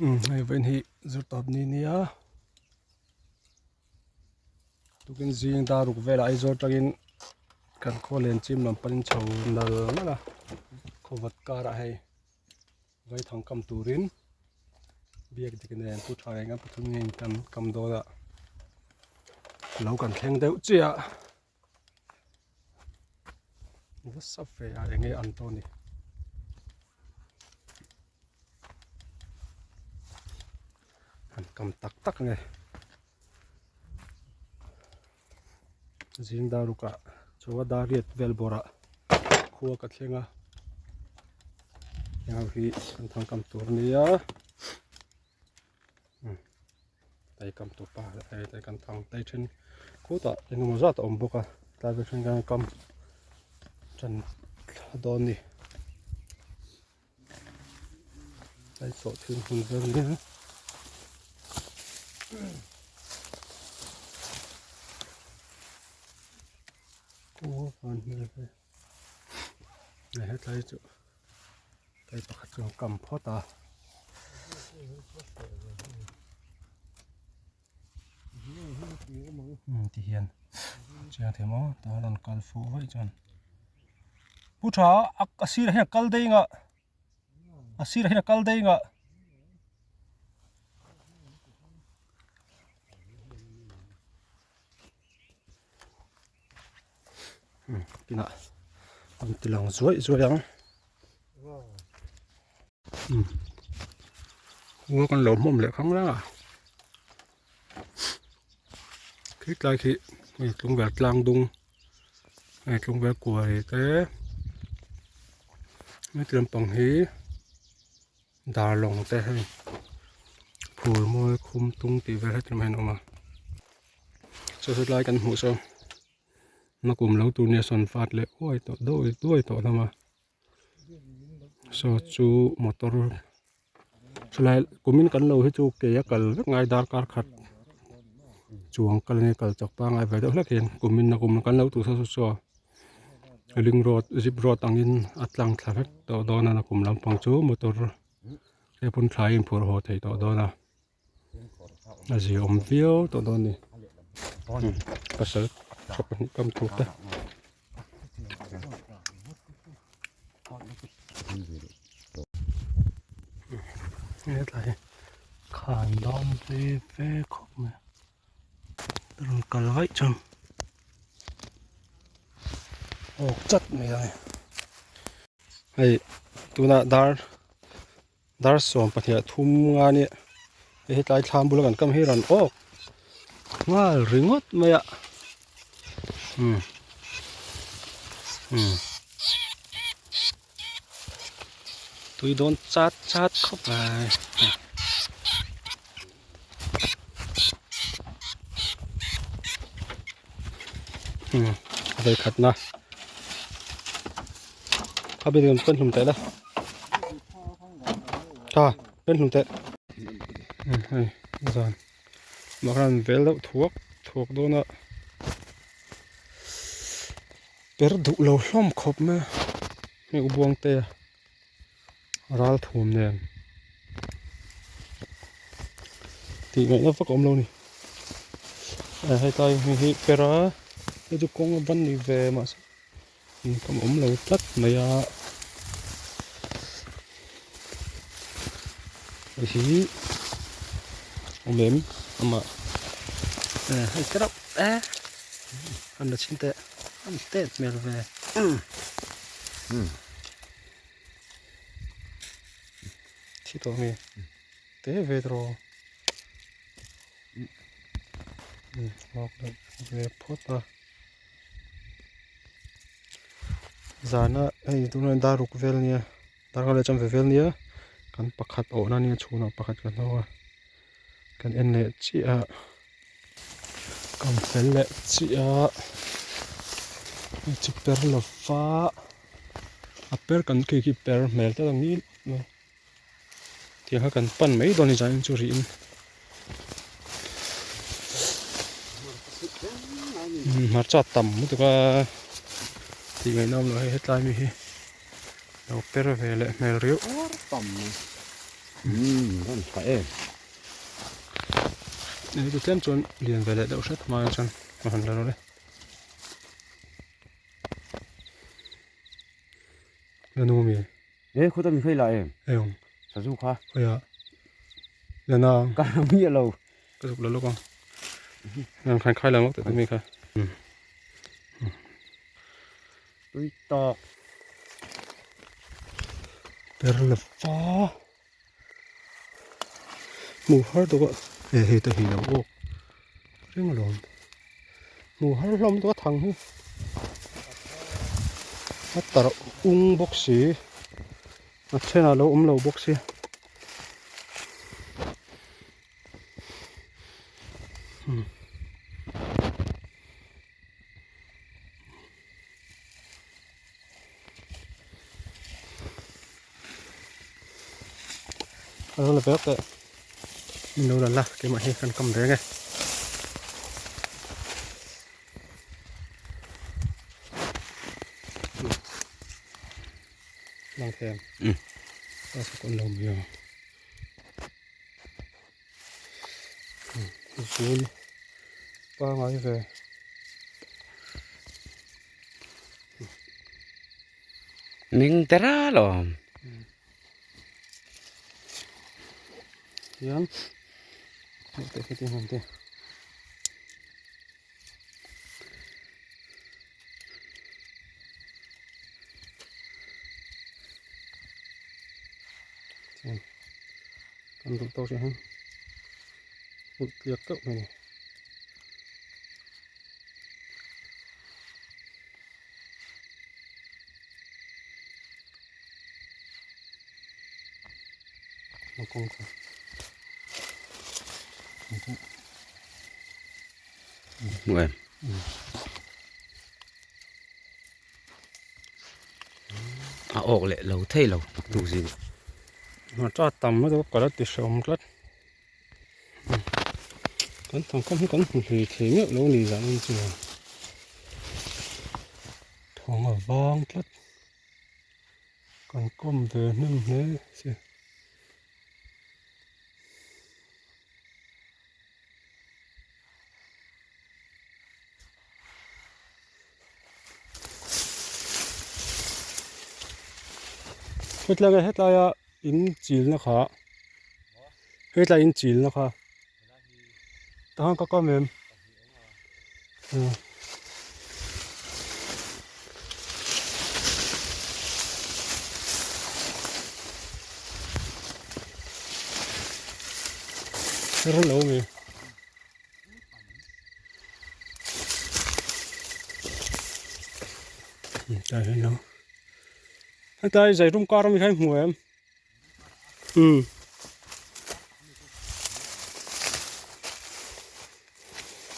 Hei vawiin hi zir tawp ni nia tukin zing dar ruk velah Aizawl atangin kan khaw len chim lam panin chho nal nal a khawvat karah hei vaithang kam turin biak dik nen pu tha eng a pathum ngeiin kan kam dawn a lo kan thleng deuh chiah a. Nasa ve a enge an tawh ni han kam tak tak nge zing dar ruk ah chaw a dar riat vel bawrh ah khua ka thleng a heng ho hi kan thang kam tur a nia. Tai kam tur pa hei tai kan thang tai then khutah engemaw zat a awm bawk a tlai vel then khan kam tan thla dawn a ni tlai sawh thil hun vel nia. Hetlai chu Hei pakhat chu an kam phawt a. Ti hian chiang thei maw tah hian rawn kal fuh vaih chuan pu tha a sirah hian a kal daih ang a a sirah hian a kal daih ang a. Kinah an ti lang zuaih zuaih ang khua kan lo hmawm leh khang reng a khi tlai khi hei tlungvel tlang dung hei tlungvel kuai te heti lampang hi darlawng te hei phul mawi khum tung tih vel heti lamah hian a awm a. Saw saw lai kan hmuh saw nakum lo tur nia sawn fat leh uai tawh duai duai tawh hlawm a saw chu motor chulai kumin kan lo hi chu ke a kal vek ngai darkar khat chuang kal nge kal chak pangai ve deuh hlek hian kumin nakum kan lo tur saw saw saw ring road zip road angin a tlang thla vek tawh dawn a nakum lampang chu motor te pawn thlai a inphurh haw thei tawh dawn a. A zia awm viau tawh dawn a ni pasal tha pahnih kam tur te. Hetlai hi khan dawn ve ve khawp mai a rawn kal vaih chuan awk chat mai a ni hei tunah dar. Dar 12 thum nga nia hei hetlai thlam bula kan kam hi rawn awk nghal ringawt mai a umm umm tui dawn chat chat khawp mai. Umm vawikhatna a bik in pen hlum teh la tha pen hlum teh hei zan mah khan vel deuh thuak thuak dawn a per duh lo hlawm khawp mai a hei u buang te a ral thum nen tih ngaihna vak a awm lo a ni hetlai hmun hi per a hei chu kawng a ban ni ve mahse income a awm lo tlat mai a hei hi awm em amah hei te reuh e an la chhin teh an tet hmel ve. Thi tawh nge te ve tawh lak leh ve phawt a zana hei tunah hian dar ruk vel ania dar kha leh chuan ve vel ania kan pakhat awhna ania chhunah pakhat kan hawng a kan en leh chiah a kan fel leh chiah a chi per lova. A per kan khi khi per hmel tlat ang i tiang kha kan pan mai dawn a ni zanin chu rihin hmarcha tam lutuk a tih ngaihna awm lo hei hetlai mi hi lo per ve leh hmel riau. Umm rawn tha em. Hei chu tlem chuan lian ve leh deuh hret hma chuan a han la rawh le. La nu mi. E khuta mi khawi la em? Eng. Sazu kha. Khawiah. La na. Ka la miah lo. Ka zuk la lawk ang. Nang khan khai la lawk teh mi kha. Tui tawk. Per la va. Hmuh har tawk a. E hei te hi lo awk. Reng alawm. Hmuh har hlawm tawk a thang hi. A tarh ung bawk si. A thenah lo awm lo bawk si. A lo la vek teh min lo la la keimah hi kan kam reng e. Lang them. Ta sa kon lo mi a. Zul pangai ve. Ning te ral awm. Hian hmuh te khi hmun te. Kan duh tawk chiah hian hmuh tliak teuh mai a ni. Hmu em? A awk leh lo thei lo tu zing. Hmarcha tam lutuk ka la ti hrehawm tlat. Kan thangkhawm hi kan hmu hlui thei meuh lo ni zah ang chu thawng a vang tlat kan kawm ve hnem hle si. Hetlai hetlai a in chilna kha hetlai in chilna kha tah ka kam em her lo mi. Tah hian lo hetlai zairum kar ami kha i hmu em umm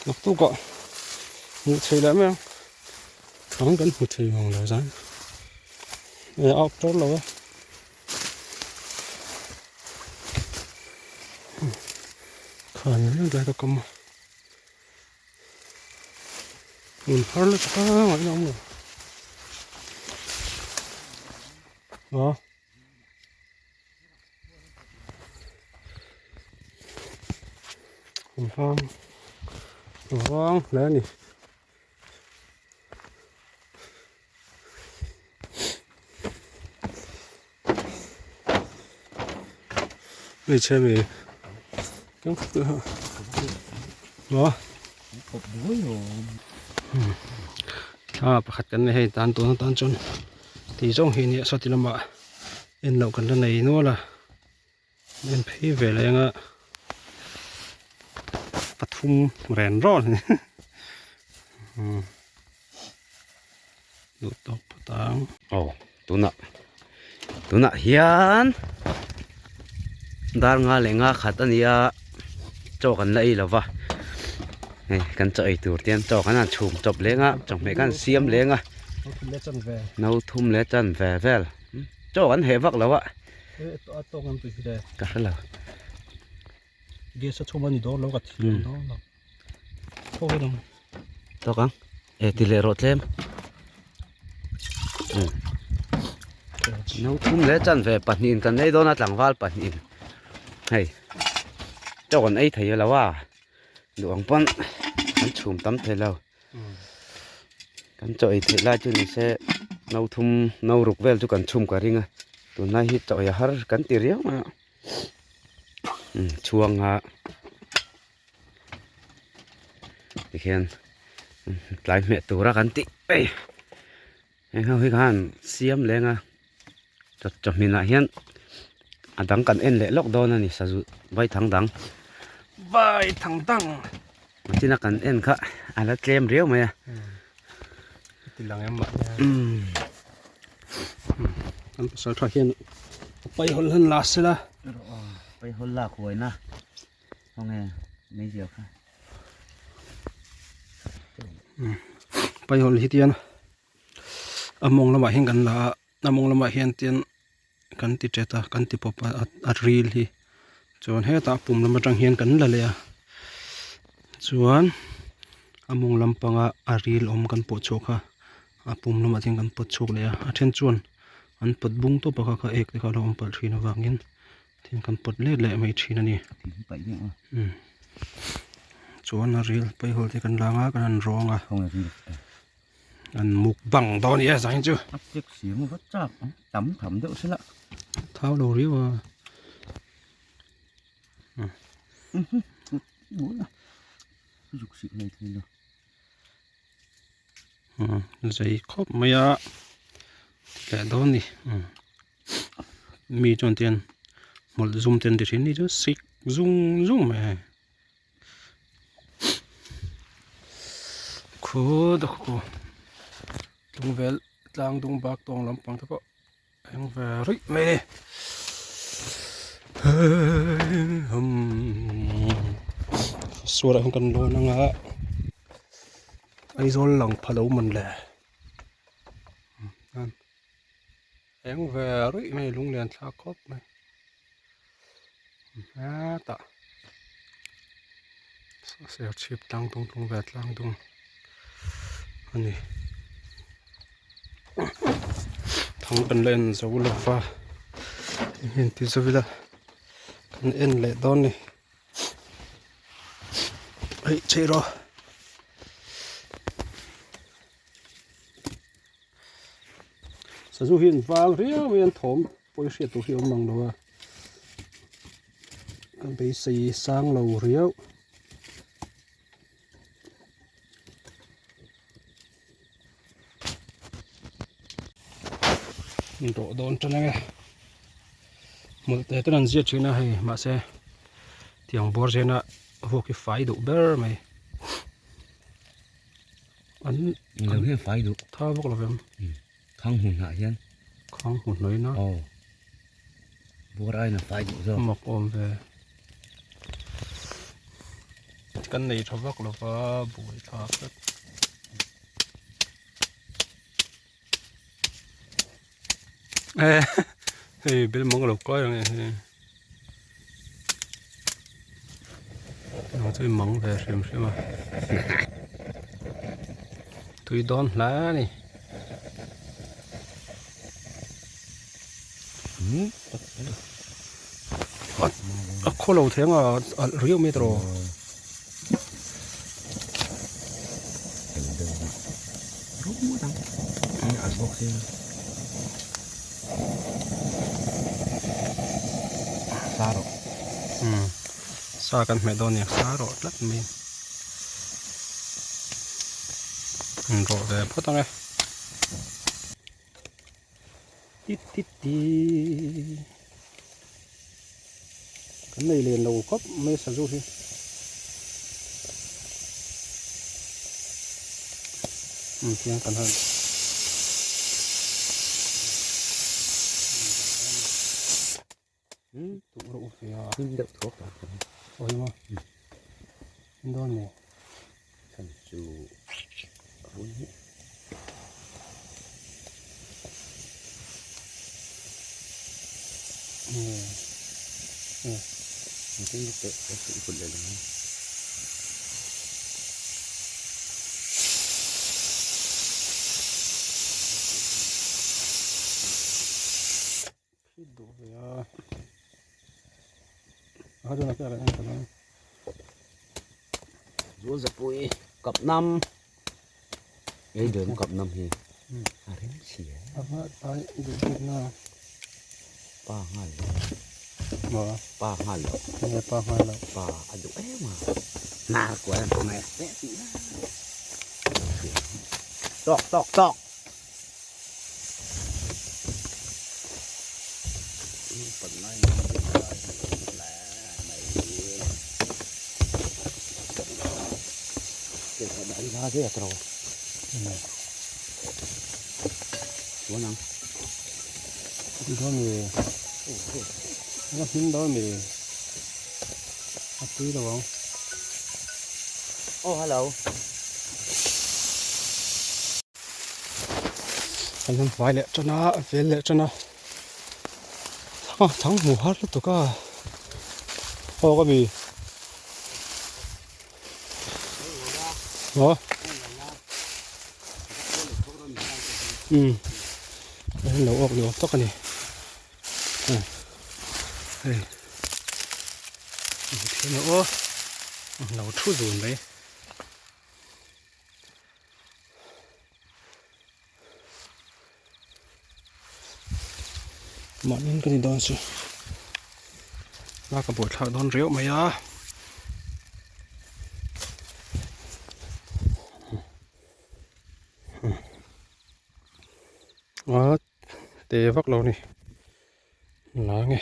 naktukah hmuh theih leh mai ang thang kan hmu thei vang lo zan e a awk ṭawr lo e. Khan reng lai ka kam a hmun har lutuk a ngaihna awm lo a vang vang hle a ni. Hmeichhe mi thla pakhat kan nei hei tan tun atan chuan tih zawng hi nia sawti lamah en loh kan la nei nual a en phei ve leh anga pathum ren rawn a ni duh tawk phawt ang. Aw tunah tunah hian dar nga leh nga khat a ni a chaw kan la ei lo va hei kan chaw ei tur te hian chaw kan han chhum chawp leng a chawhmeh kan siam leng a no thum leh chan ve vel chaw kan heh vak lo a ka hre lo. Gas a chhum a ni dawn lo ka thiam dawn lo khawi lam tawk ang e ti leh rawh tlem no thum leh chan ve pahnihin kan nei dawn a tlangval pahnihin. Hei chaw kan ei thei lo a duh ang pawn kan chhum tam thei lo kan chaw ei theih lai chu ni se no thum no ruk vel chu kan chhum ka ring a tunlai hi chaw ei a har kan ti riau mai a chhuang a tikhian tlai hmeh tura kan tih hei heng ho hi khan siam leng a chawhmeh ah hian a dang kan en leh lawk dawn a ni sazu vaithang dang vaithang dang tina kan en kha a la tlem riau mai a ti lang em mahni an pasal tha hian a pai hawl han la sela pai hawl lak huai na khawnge meizial kha pai hawl hi tian a mawng lamah hian kan la a a mawng lamah hian tian kan ti tet a kan ti pawp a a ril hi chuan hetah pum lam atang hian kan la leh a chuan a mawng lampanga a ril awm kan pawh chhuak kha a pum lamah hian kan pawt chhuak leh a a then chuan an pawt bung tawp a kha kha ek te kha a lo awm palh thin avangin tin kan pawt let leh mai thin a ni chuan a ril paihawl te kan lang a kan han rawng a. An mukbang dawn i a zain chu. A chek siam a va chak ang tam tham deuh sela. Thau lo riau a. Zuk sik mai thei lo. Zei khawp mai a leh dawn ni. Mi chuan tian hmawlh zum te an ti thin ni chu sik zung zung mai a hei. Khu dawk khu tlungvel tlang dung bak tawng lampang te pawh a eng ve ruih mai a ni suarah hian kan lawn anga Aizawl lang pha lo man le eng ve ruih mai lunglen thlak khawp mai. Hetah serchhip tlang dung tlung ve tlang dung a ni thang kan la en zo lo va eng hian ti zo ila kan en leh dawn a ni hei chei rawh. Sazu hi an vang riau mai a an thawm pawi hriat tur hi a awm mang lo a kan beisei sang lo riau. Rawh dawn tan ang e hmawlh te ten an ziat thin a hei mahse tiang bawr zena vuak hi fai duh ber mai. An lo hian fai duh. Tha vak lo vem. Khang hmun ah hian. Khang hmun hnawih na. Aw. Bawr aiin a fai duh zawk. Mak awm ve. Kan nei tha vak lo va buai thlak tlat. Hei bel mang lo kai ang e hei. Nang chu i mang ve hrim hrim a. Tui dawn hle a ni. A khaw lo theng a alh riau mai tawh. Sa kan hmeh dawn nia sa rawh tlat mai an rawh ve phawt ang e tit tit ti kan nei len lo khawp mai sazu hi um tiang kan han tuh rawh u ve a him deuh thuak ta aw hi maw him dawn maw chhan chu a hun hi Thil duh ve a. A chuan a piah kan en ta dawn. Zual zapui kap nam. Ei deuh kap nam hi. A rem si e. A va tai duh bik na. Pa nghal lo. Maw? Pa nghal lo. Nge pa nghal lo. Pa a duh em a. Hnar kual an hmang e. Tawk tawk tawk. Oh hello. Kan han vai leh tan a a vel leh tan a thang thang hmu har lutuk a aw ka mi aw um lo awk ni awm tak a ni. Hei thiam aw lo thu zun mai. Mahni ka ni dawn chu lak a buaithlak dawn riau mai a. A te vak lo ni la nge.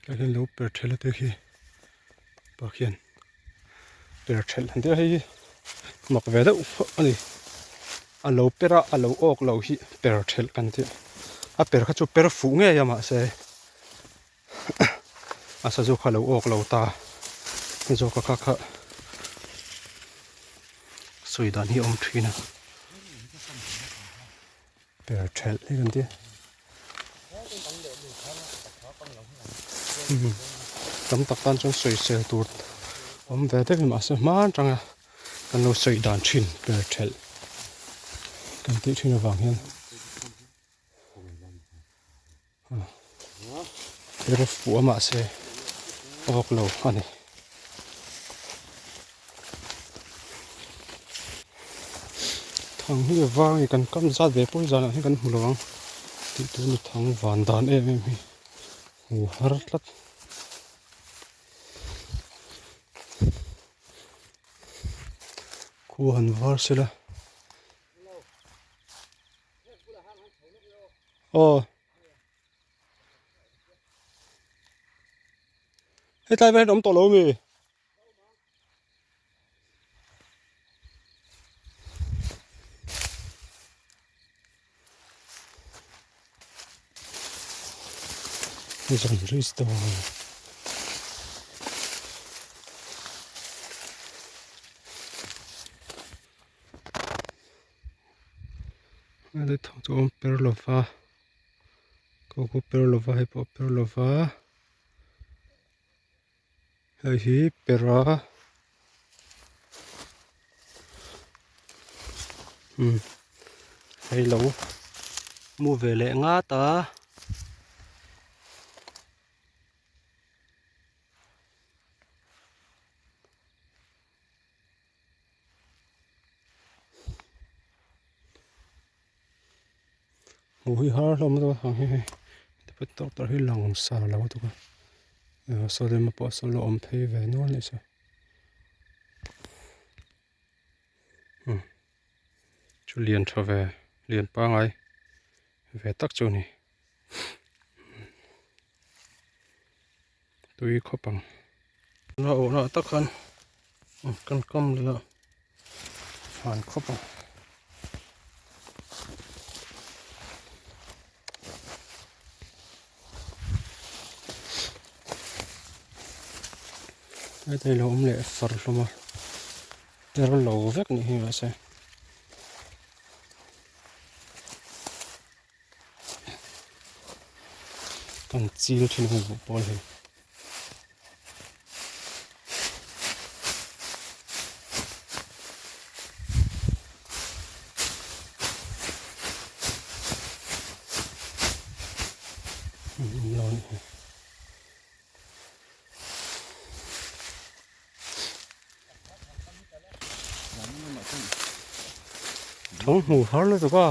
Tlai hian lo per thelh a te khi pa khian per thelh an tia hei hi mak ve deuh a ni a lo per a a lo awk lo hi per thelh kan ti a per kha chu per fuh ngei a mahse a sazu kha a lo awk lo ta zawk a kha kha sawi dan hi a awm thin a per thelh hi kan tia tam tak tan chuan sawisel tur awm ve deuh hi mahse hma atanga kan lo sawi dan thin per thelh kan tih thin avang hian. Ber fuh a mahse awk lo a ni. Thang hi a vang i kan kam zat ve pawn zanah hian kan hmu lo ang tih tur ni thang van dan em em hi hmu har tlat. Khua han var sela. Aw hetlai vel hian awm tawh lo ami? Helai thawk chu a awm per lova ko ku per lova hei pawh a per lova hei hi per a umm hei lo mu ve leh ngat a. Hmuh hi har hlawm deuh a ang hi hei tipat tawk tawk hi lang sar lo lutuk a saw lema pawh saw la awm phei ve nual anih chu umm chu lian tha ve lian pangai ve tak chu a ni. Tui khawp ang. A awhna ah tak khan kan kam leh a han khawp ang. Heta ilo awm leh far hlawm a ter lo vek nih hi mahse. Kan chil thin a hmuh pawl hei. Awm lo a nih hi. Thawng hmu har lutuk a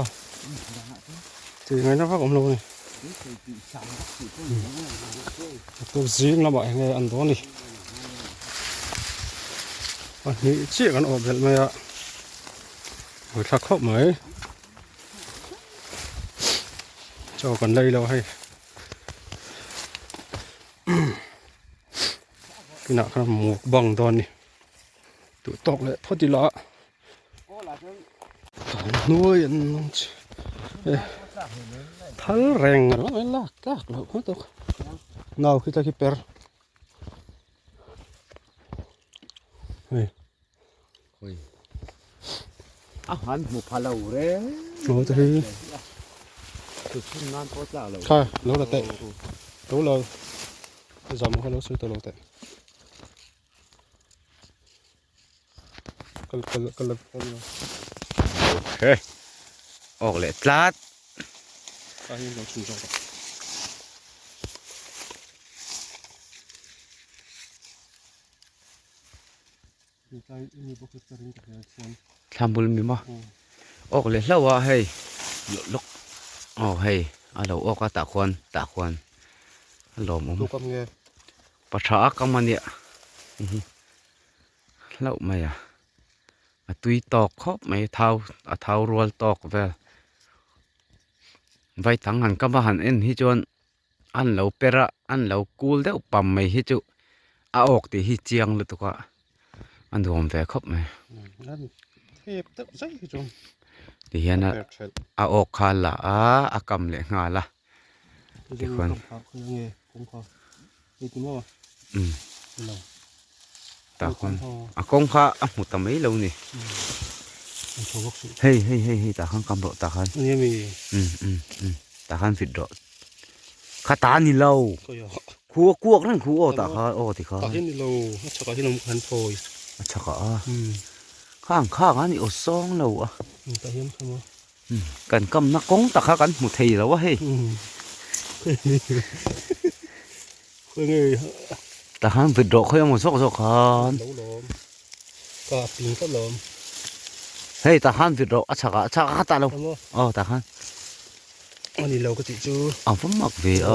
tih ngaihna vak awm lo a ni. A tuk zing lamah eng nge an dawn a ni. Pahnih chiah kan awh belh mai a buaithlak khawp mai. Chaw kan lei lo hei. Tunah khan mukbang dawn a ni duh tawk leh phawt ila tan hnuai an e thal reng a lo lak tlak loh phawt a nau khi tlai khi per hei. A han hmu pha lo reng. Aw te hi. Thuthlung nan pawh tlak lo. Kha lo la teh. Lo la zam kha lo sawi tawh lo teh. Kal kal kal la kal la. Okay. Ok leh tlat. Kha hi lo chhun zawk rawh. Thlamul mi maw awk leh hlauh a hei lawk aw hei a lo awk a tah khuan tah khuan a lawmawm pa tha a kam a nia hlauh mai a a tui tawk khawp mai thau a thau rual tawk vel vaithang han kam a han en hi chuan. An lo per a an lo kul deuh pam mai hi chu a awk tih hi chiang lutuk a a nuam ve khawp mai ti hian a a awk kha a la a a kam leh nghal a tikhuan umm tah khuan a kawng kha a hmu ta mai lo ni hei hei hei hei tah khan kam rawh tah khan umm umm umm tah khan fit rawh kha ta ni lo khu a kuak reng khu aw tah khan aw ti khan a chhakah a khang khang a ni aw sawng lo a kan kamna kawng tak kha kan hmu thei lo a hei tah khan vit rawh khawi emaw zawk zawk khan hei tah khan vit rawh a chhakah a chhakah kha tah lo aw tah khan a va mak ve a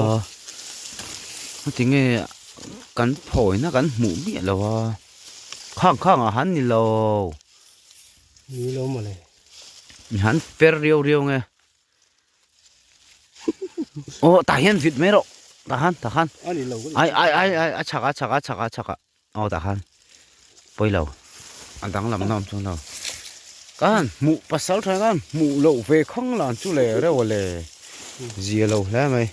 tinge kan phawina kan hmuh miah lo a khang khang ah han ni lo. Mi han per riau riau nge. Aw tah hian vit mai rawh. Tah khan tah khan. Ai ai ai ai a chhak a chhak a chhak a chhak a. Aw tah khan. Pawi lo. A danglam na awm chuang lo. Kan hmuh pasal tha khan hmuh loh ve khang lan chu le reuh a le. Zia lo hle mai.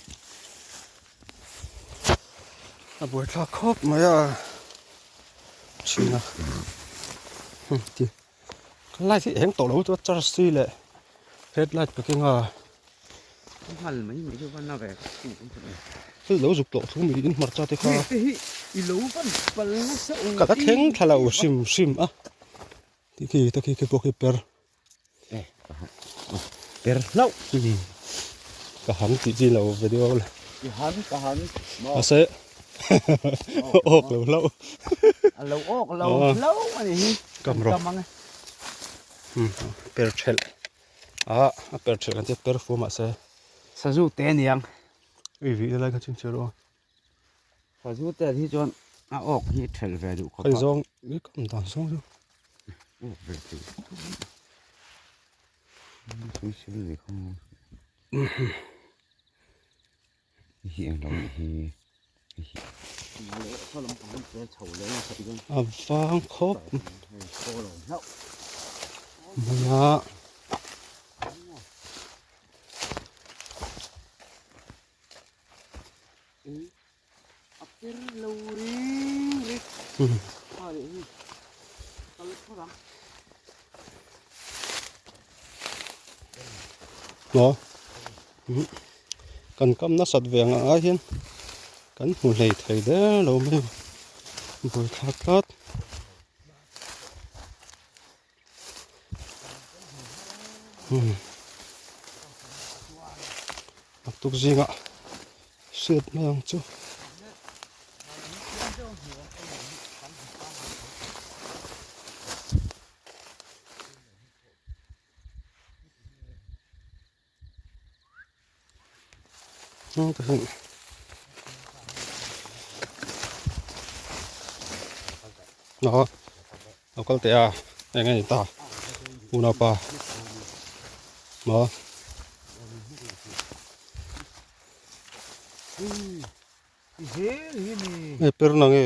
A buaithlak khawp mai a. Chhina. Ti. Light hi eng tawh lo chu a charge si leh headlight ka keng a. Nghal mai mai chu van a ve Hei lo zuk tawh thu mi in hmarcha te kha. Hei i lo van pal nasa u. Ka la thleng thla lo hrim hrim a. Ti khi ta khi khi pawh khi per. Per hlauh. Ka han tih chi lo video le. I han ka han. Mahse awk lo hlauh. A lo awk lo hlauh a ni hi. Kam rawh. Per thelh. A a per thelh kan tia per fu mahse. Sazu te aniang. Ui vih na lai kha chhunchhiar aw. Sazu te hi chuan a awk hi thelh ve duh khawp a. Hei zawng i kam dan zawng chu. Awk ve thei. Tui sil ve kha. Hi eng lo hi. A vang khawp mai a. Maw kan kam nasat ve ang ah hian kan hmu hlei thei der lo mai a buaithlak tlat. A tuk zingah. Hriat mai ang chu. Nó lo kal teh a eng a ni ta unaupa maw hei per na nge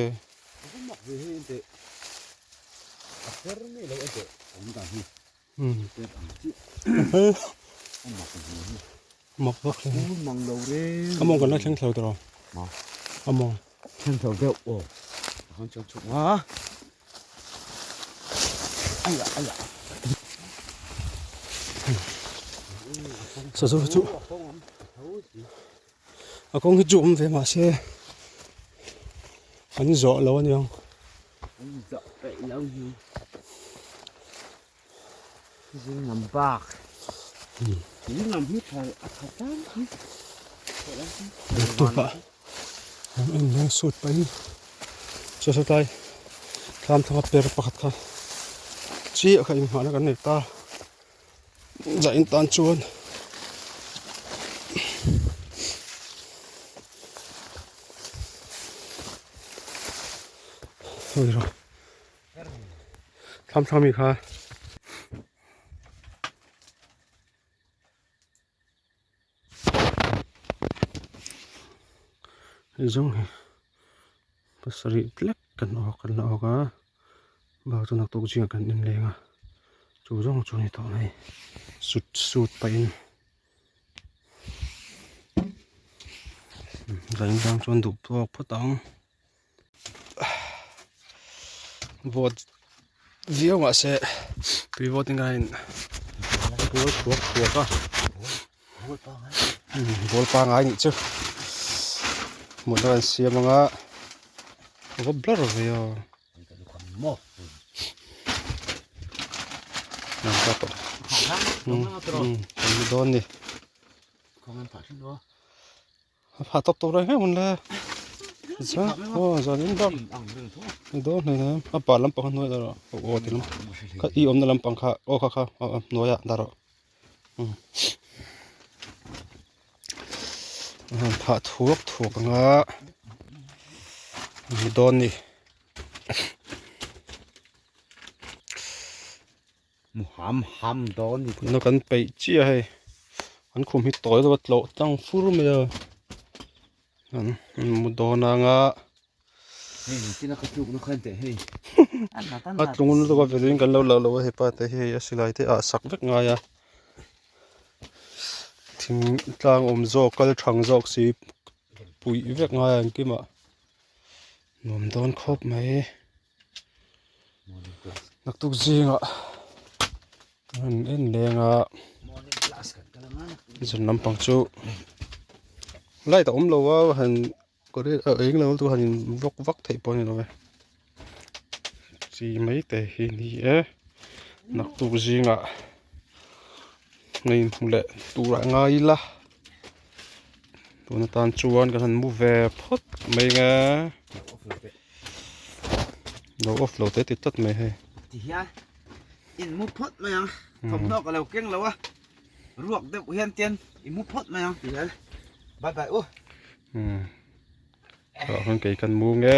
mak vak hle a mawng kan la thleng thlo tawh a mawng thleng thlo deuh aw a han chuan chhuk a aiah aiah sazu chu a kawng hi chu awm ve mahse an zawh lo aniang an zawh peih lo hi Zing lam bak zing lam hi tha a tha tlang hi Tukah an en hian suit pahin chaw satlai thlam thanga per pakhat kha chiah kha inghahna kan nei ta zah in tan chuan hei rawh. Thlam thlam mi kha hei zawng hi pasarih tlek kan awk kan la awk a bak chu naktuk zingah kan inleng a chu zawng chu a ni tawh mai sut sut pahin zain tang chuan duh tawk phawt ang. Vawt viau mahse tui vawt in khan bual thuak thuak a bual pangai nih chu mutna kan siam anga a va blur ve aw kan ni dawn ni. A pha tawp tawp reng reng hun le za aw zan in bak ni dawn hlei nem a par lampang kha hnuai dah rawh aw aw ti lam kha i awmna lampang kha aw kha kha aw hnuaiah dah rawh um a han phah thuak thuak anga ni dawn ni. Mu ham ham dawn ni na kan peih chiah hei an khum hi tawi deuh a tlawh tlang fur mai a an mu dawn anga hei tina ka tluk na khan teh hei a tlung lutuk a velin kan lo lo lo a hepa te hi hei a silai te ah sak vek ngai a thing tlang awm zawk kal thang zawk si puih vek ngai a engkimah nuam dawn khawp mai. Naktuk zingah an en leng a zan lampang chu light a awm lo a han eng lo chu han in vawk vak theih pawh a ni lo ve chi mai te hi ni e naktuk zingah hei hmu leh tur ah ngai ila tun atan chuan kan han mu ve phawt mai ang e. Lo off lo te ti tlat mai hei. Ti hian in mu phawt mai ang. Thawmhnaw ka lo keng lo a. Ruak deuh hian tian i mu phawt mai ang ti hian. Bye bye u. Tah khan kei kan mu nge.